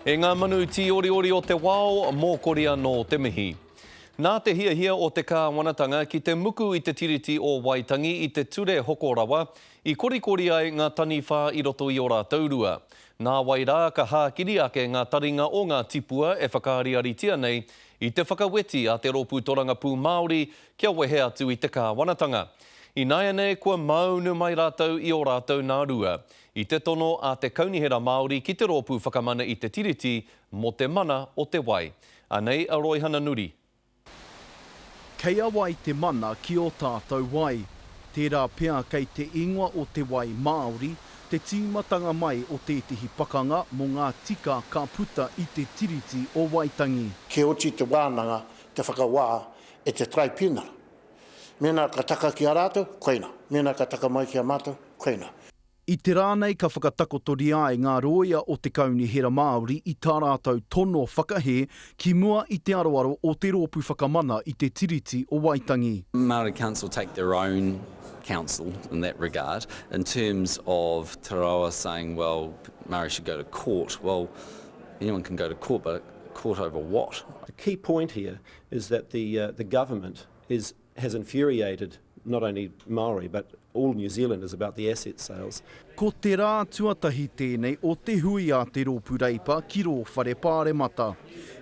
E ngā manu tīoriori o te wao, mōkori anō te mihi. Nā te hiahia o te kāwanatanga ki te muku i te Tiriti o Waitangi i te ture hoko rawa, i korikori ai ngā taniwha i roto i ō rātou rua. Nāwai rā ka hākiri ake ngā taringa o ngā tipua e whakaariaritia nei i te whakaweti a te Rōpū Torangapū Māori kia wehe atu i te kāwanatanga. Ināianei kua māunu mai rātou i ō rātou nā rua. I te tono a te Kaunihera Māori ki te Rōpū Whakamana i te Tiriti mō te mana o te wai. Anei a Roihana Nuri. Kei a wai te mana ki ō tātou wai? Tērā pea kei te ingoa o te wai Māori te tīmatanga mai o tētehi pakanga mō ngā tika ka puta i te Tiriti o Waitangi. Kia oti te wānanga te whakawā e te Taraipiunara. Mēnā ka taka ki a rātou, koina. Mēnā ka taka mai ki a mātou, koina. I te rā nei ka whakatakotoria ai ngā rōia o te Kaunihera Māori i tā rātou tono whakahē ki mua i te aroaro o Te Rōpū Whakamana i te Tiriti o Waitangi. Māori Council take their own counsel in that regard. In terms of Te Rarawa saying, well, Māori should go to court, well, anyone can go to court, but court over what? The key point here is that the, uh, the government is, has infuriated not only Māori but all New Zealanders about the asset sales. Ko te rā tuatahi tēnei o te hui a te Rōpū Reipa ki rō Whare Pāremata.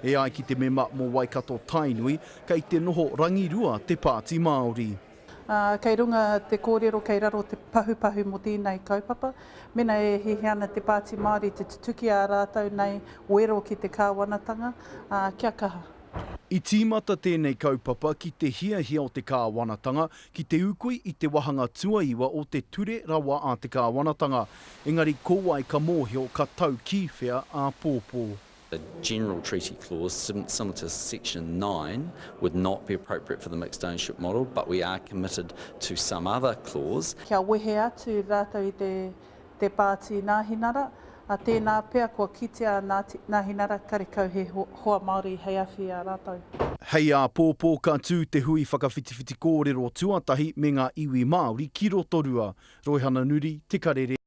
E ai ki te mema mō Waikato Tainui, kei te noho rangirua te Pāti Māori. Ā, kei runga te kōrero, kei raro te pahupahu mō tēnei kaupapa. Mēnā e hiahia ana te Pāti Māori te tutuki ā rātou nei wero ki te kāwanatanga, ā, kia kaha. I tīmata tēnei kaupapa ki te hiahia o te kāwanatanga ki te ūkui i te wahanga tuaiwa o te Ture Rawa a te Kāwanatanga, engari ko wai ka mōhio ka tau ki whea āpōpō. A general treaty clause similar to section 9 would not be appropriate for the mixed ownership model, but we are committed to some other clause. Kia wehe atu rātou i te te Pāti Nāhinara, ā, tēnā pea kua kitea a Nāhinara karekau he hoa Māori hei awhi i a rātou. Hei āpōpō ka tū te hui whakawhitiwhiti kōrero tuatahi me ngā iwi Māori ki Rotorua. Roihana Nuri, Te Karere.